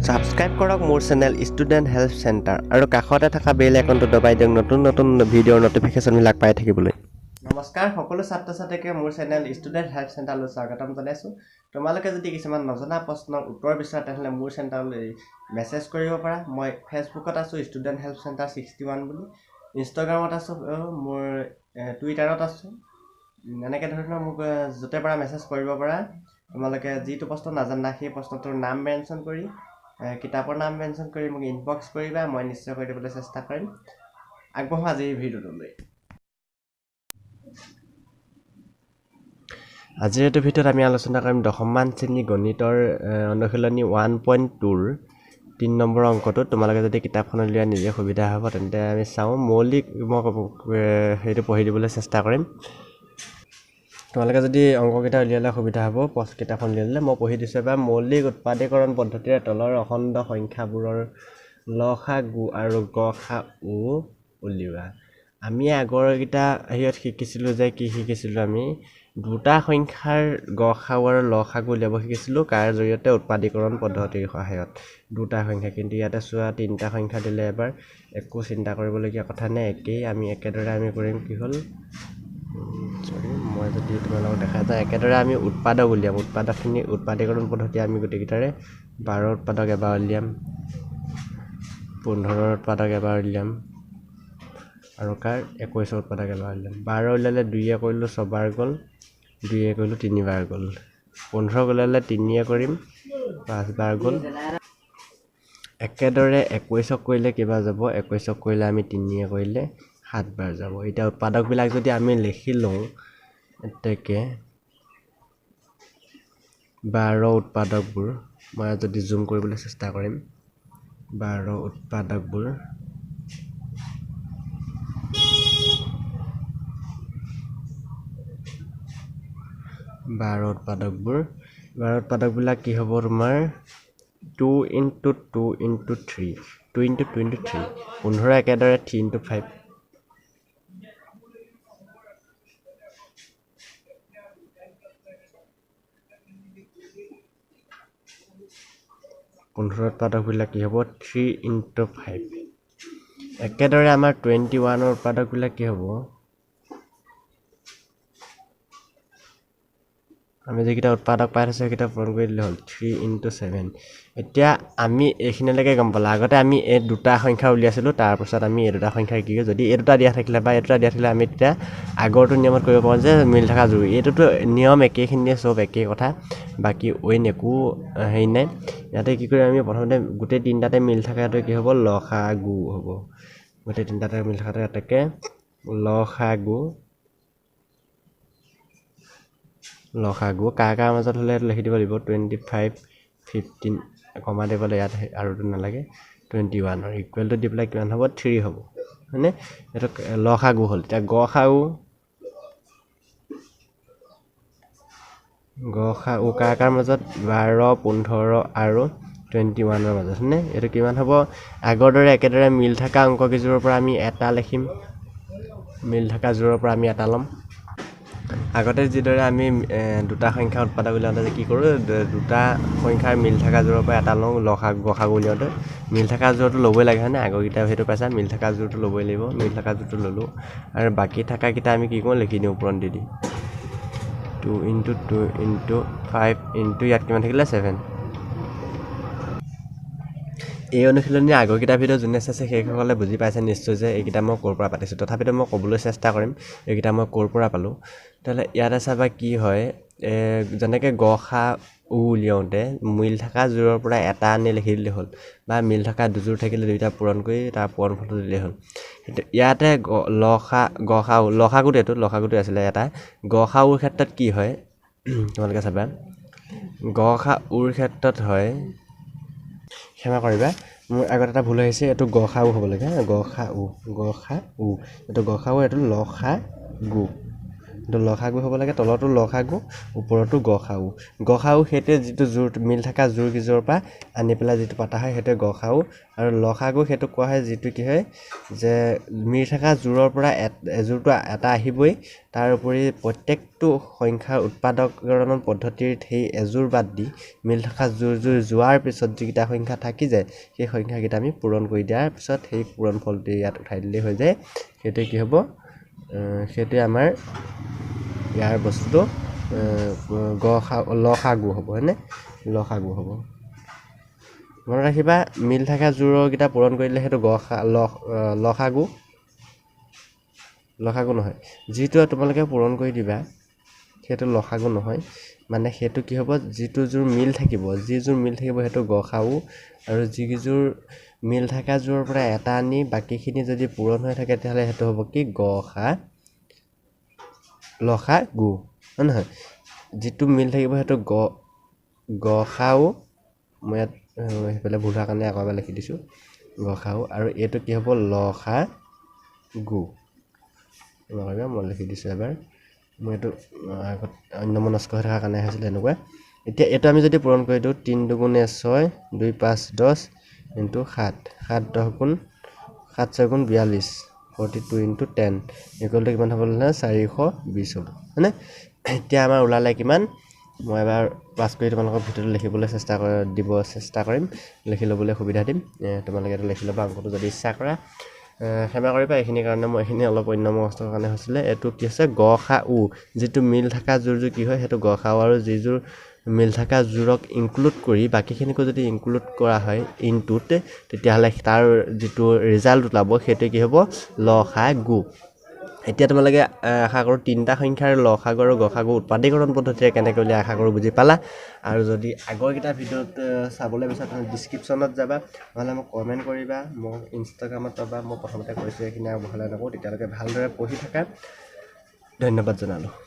Subscribe কৰক মোৰ channel student help centre আৰু কাষতে থকা বেল আইকনটো দবাই দিয়ক নতুন নতুন ভিডিঅ'ৰ ন'টিফিকেশ্যনবিলাক পাই থাকিবলৈ। নমস্কাৰ সকলো ছাত্ৰ ছাত্ৰীকে মোৰ চেনেল ষ্টুডেণ্ট হেল্প চেণ্টাৰলৈ স্বাগতম জনাইছোঁ। তোমালোকে যদি কিছুমান নজনা প্ৰশ্নৰ উত্তৰ বিচৰা তেনেহ'লে মোৰ চেণ্টাৰলৈ মেছেজ কৰিব পাৰা। মই ফেচবুকত আছোঁ ষ্টুডেণ্ট হেল্প চেণ্টাৰ 61 বুলি, ইনষ্টাগ্ৰামত আছোঁ, মোৰ টুইটাৰত আছোঁ। এনেকৈ ধৰণৰ মোক য'তে পৰা মেছেজ কৰিব পাৰা। তোমালোকে যিটো প্ৰশ্ন নাজানা সেই প্ৰশ্নটোৰ নাম মেনশ্যন কৰি, কিতাপৰ নাম মেনশ্যন কৰি মোক ইনবক্স কৰিবা, মই নিশ্চয় কৰি দিবলৈ চেষ্টা কৰিম। আগবঢ়ো আজিৰ ভিডিঅ'টোলৈ। আজিৰ এইটো ভিডিঅ'ত আমি আলোচনা কৰিম দশমমান শ্ৰেণী গণিতৰ অনুশীলনী 1.2ৰ 3 নম্বৰ অংকটো। তোমালোকে যদি কিতাপখন উলিওৱা নিজে সুবিধা হ'ব তেন্তে আমি চাওঁ মৌলিক, মই সেইটো পঢ়ি দিবলৈ চেষ্টা কৰিম। তোমালোকে যদি অংককেইটা উলিয়ালে সুবিধা হ'ব, কিতাপখন উলিয়ালে মই পঢ়ি দিছোঁ এবাৰ। মৌলিক উৎপাদীকৰণ পদ্ধতিৰে তলৰ অখণ্ড সংখ্যাবোৰৰ লসাগু আৰু গসাউ উলিওৱা। আমি আগৰকেইটা হেৰিয়ত শিকিছিলোঁ যে কি শিকিছিলোঁ, আমি দুটা সংখ্যাৰ গসাউ আৰু লসাগু উলিয়াব শিকিছিলোঁ কাৰ জৰিয়তে, উৎপাদীকৰণ পদ্ধতিৰ সহায়ত দুটা সংখ্যা। কিন্তু ইয়াতে চোৱা তিনিটা সংখ্যা দিলে এবাৰ একো চিন্তা কৰিবলগীয়া কথা নাই, একেই আমি একেদৰে আমি কৰিম। কি হ'ল, চৰি, মই যদি তোমালোকক দেখা যায় একেদৰে আমি উৎপাদক উলিয়াম। উৎপাদকখিনি উৎপাদীকৰণ পদ্ধতি আমি গোটেইকেইটাৰে 12 উৎপাদক এবাৰ উলিয়াম, 15 উৎপাদক এবাৰ উলিয়াম আৰু কাৰ 21 উৎপাদক এবাৰ উলিয়াম। 12 উলিয়ালে 2 কৰিলোঁ 6বাৰ গ'ল, 2 কৰিলোঁ 3বাৰ গ'ল, 15 উলিয়ালে 3 কৰিম 5বাৰ গ'ল। একেদৰে 21 কৰিলে কিবা যাব, 21 কৰিলে আমি 3 কৰিলে 7বাৰ যাব। এতিয়া উৎপাদকবিলাক যদি আমি লিখি লওঁ, এতেকে 12 উৎপাদকবোৰ মই যদি জুম কৰিবলৈ চেষ্টা কৰিম, 12 উৎপাদকবোৰ 12 উৎপাদকবিলাক কি হ'ব তোমাৰ 2 into 2 into 3, 2 into 2 into 3, 15 একেদৰে 3 ইনটু 5, 15 উৎপাদকবিলাক কি হ'ব 3 ইনটু 5। একেদৰে আমাৰ 21ৰ উৎপাদকবিলাক কি হ'ব, আমি যিকেইটা উৎপাদক পাই থৈছোঁ সেইকেইটা পূৰণ কৰি দিলে হ'ল 3 ইনটু 7। এতিয়া আমি এইখিনিলৈকে গম পালোঁ। আগতে আমি এই দুটা সংখ্যা উলিয়াইছিলোঁ, তাৰপাছত আমি এই দুটা সংখ্যা কি যদি এই দুটা দিয়া থাকিলে বা এই দুটা দিয়া থাকিলে আমি তেতিয়া আগৰটো নিয়মত কৰিব পাৰোঁ যে মিল থকা জোৰ। এইটোতো নিয়ম একেইখিনিয়ে, চব একেই কথা, বাকী অইন একো হেৰি নাই। ইয়াতে কি কৰিম আমি প্ৰথমতে গোটেই তিনিটাতে মিল থকাটো কি হ'ব, লসাগু হ'ব। গোটেই তিনিটাতে মিল থকাটো এতেকে লসাগু, লসাগু কাৰ কাৰ মাজত হ'লে লিখি দিব লাগিব 25 15 কমা দিবলৈ ইয়াত আৰুটো নালাগে, 21ৰ ইকুৱেলটো দি পেলাই কিমান হ'ব 3 হ'ব, হয়নে? এইটো লসাগু হ'ল। এতিয়া গসাউ, গসাউ কাৰ কাৰ মাজত 12 15 আৰু 21ৰ মাজত, হয়নে? এইটো কিমান হ'ব, আগৰ দৰে একেদৰে মিল থকা অংককেইযোৰৰ পৰা আমি এটা লিখিম, মিল থকা যোৰৰ পৰা আমি এটা ল'ম। আগতে যিদৰে আমি দুটা সংখ্যা উৎপাদক উলিয়াওঁতে কি কৰোঁ, দুটা সংখ্যাৰ মিল থকা যোৰৰ পৰা এটা লওঁ, লসাগু গসাগু উলিয়াওঁতে মিল থকা যোৰটো ল'বই লাগে, হয়নে? আগৰকেইটা সেইটো পাইছা, মিল থকা যোৰটো ল'বই লাগিব, মিল থকা যোৰটো ল'লোঁ আৰু বাকী থকাকেইটা আমি কি কৰোঁ লিখি দিওঁ পূৰণ দি দি 2 ইনটু 2 ইনটু 5 ইনটু ইয়াত কিমান থাকিলে 7। এই অনুশীলনীৰ আগৰকেইটা ভিডিঅ' যোনে চাইছে সেইসকলে বুজি পাইছে নিশ্চয় যে এইকেইটা মই ক'ৰ পৰা পাতিছোঁ। তথাপিতো মই ক'বলৈ চেষ্টা কৰিম এইকেইটা মই ক'ৰ পৰা পালোঁ। তেতিয়াহ'লে ইয়াতে চাবা কি হয়, যেনেকৈ গসাউ উলিয়াওঁতে মিল থকা যোৰৰ পৰা এটা আনি লিখি দিলেই হ'ল, বা মিল থকা দুযোৰ থাকিলে দুইটা পূৰণ কৰি তাৰ পূৰণফলটো দিলেই হ'ল। কিন্তু ইয়াতে গসাউ লসাগুটো, এইটো লসাগুটো আছিলে এটা। গসাউৰ ক্ষেত্ৰত কি হয় তোমালোকে চাবা, গসাউৰ ক্ষেত্ৰত হয়, ক্ষমা কৰিবা মোৰ আগত এটা ভুল হৈছে, এইটো গসাউ হ'ব লাগে, গসাউ, গসাউ, এইটো গসাউ, এইটো লসাগু, কিন্তু লসাগু হ'ব লাগে, তলতো লসাগু ওপৰতো গসাগু। গসাগু সেইটোৱে যিটো জোৰ মিল থকা জোৰ কেইযোৰৰ পৰা আনি পেলাই যিটো পাতা হয় সেইটোৱে গসাগু। আৰু লসাগু সেইটো কোৱা হয় যিটো কি হয় যে মিল থকা জোৰৰ পৰা এযোৰটো এটা আহিবই, তাৰ উপৰি প্ৰত্যেকটো সংখ্যাৰ উৎপাদকৰণৰ পদ্ধতিৰ সেই এযোৰ বাদ দি মিল থকা জোৰযোৰ যোৱাৰ পিছত যিকেইটা সংখ্যা থাকি যায় সেই সংখ্যাকেইটা আমি পূৰণ কৰি দিয়াৰ পিছত সেই পূৰণ ফলটো ইয়াত উঠাই দিলেই হৈ যায়। সেইটোৱে কি হ'ব, সেইটোৱে আমাৰ ইয়াৰ বস্তুটো লসাগু হ'ব, হয়নে? লসাগু হ'ব। মনত ৰাখিবা, মিল থকা জোৰৰকেইটা পূৰণ কৰি দিলে সেইটো লসাগু, লসাগু নহয়, যিটো তোমালোকে পূৰণ কৰি দিবা সেইটো লসাগু নহয়। মানে সেইটো কি হ'ব, যিটো জোৰ মিল থাকিব, যিযোৰ মিল থাকিব সেইটো গসাগু, আৰু যিকেইযোৰ মিল থকা জোৰৰ পৰা এটা আনি বাকীখিনি যদি পূৰণ হৈ থাকে তেতিয়াহ'লে সেইটো হ'ব কি লসাগু, হয় নহয়? যিটো মিল থাকিব সেইটো গসাগু। মই ইয়াত সেইফালে ভুল হোৱাৰ কাৰণে আকৌ এবাৰ লিখি দিছোঁ গসাগু, আৰু এইটো কি হ'ব লসাগু। নকৰিবা, মই লিখি দিছোঁ এবাৰ, মই এইটো আগত অন্যমনস্ক হৈ থকাৰ কাৰণে হৈছিলে এনেকুৱা। এতিয়া এইটো আমি যদি পূৰণ কৰি দিওঁ, 3 দুগুণে 6, 2 5 10 ইনটু 7, 7 10 গুণ 7 6 গুণ 42, 42 ইনটু 10 ইকুৱেল টু কিমান হ'ব হ'লে 420 হ'ব, হয়নে? এতিয়া আমাৰ ওলালে কিমান, মই এবাৰ পাছ কৰি তোমালোকক ভিডিঅ'টো লিখিবলৈ চেষ্টা দিব চেষ্টা কৰিম, লিখি ল'বলৈ সুবিধা দিম। তোমালোকে এইটো লিখি ল'বা অংকটো যদি ইচ্ছা কৰা। ক্ষমা কৰিবা এইখিনিৰ কাৰণে, মই এইখিনি অলপ অন্যমনস্কৰ কাৰণে হৈছিলে। এইটো কি হৈছে গসাউ, যিটো মিল থকা জোৰযোৰ কি হয় সেইটো গসাউ, আৰু যিযোৰ মিল থকা জোৰক ইনক্লুড কৰি বাকীখিনিকো যদি ইনক্লুড কৰা হয় ইনটুত, তেতিয়াহ'লে তাৰ যিটো ৰিজাল্ট ওলাব সেইটোৱে কি হ'ব লসাগু। এতিয়া তোমালোকে আশা কৰোঁ তিনিটা সংখ্যাৰ লসাগু আৰু গসাগু উৎপাদীকৰণ পদ্ধতিৰে কেনেকৈ উলিয়াই আশা কৰোঁ বুজি পালা। আৰু যদি আগৰকেইটা ভিডিঅ'ত চাবলৈ বিচাৰা তেনেহ'লে ডিছক্ৰিপশ্যনত যাবা, নহ'লে মোক কমেণ্ট কৰিবা, মোক ইনষ্টাগ্ৰামত পাবা। মই প্ৰথমতে কৈছোঁ এইখিনি আৰু বহলাই নকওঁ, তেতিয়ালৈকে ভালদৰে পঢ়ি থাকা। ধন্যবাদ জনালোঁ।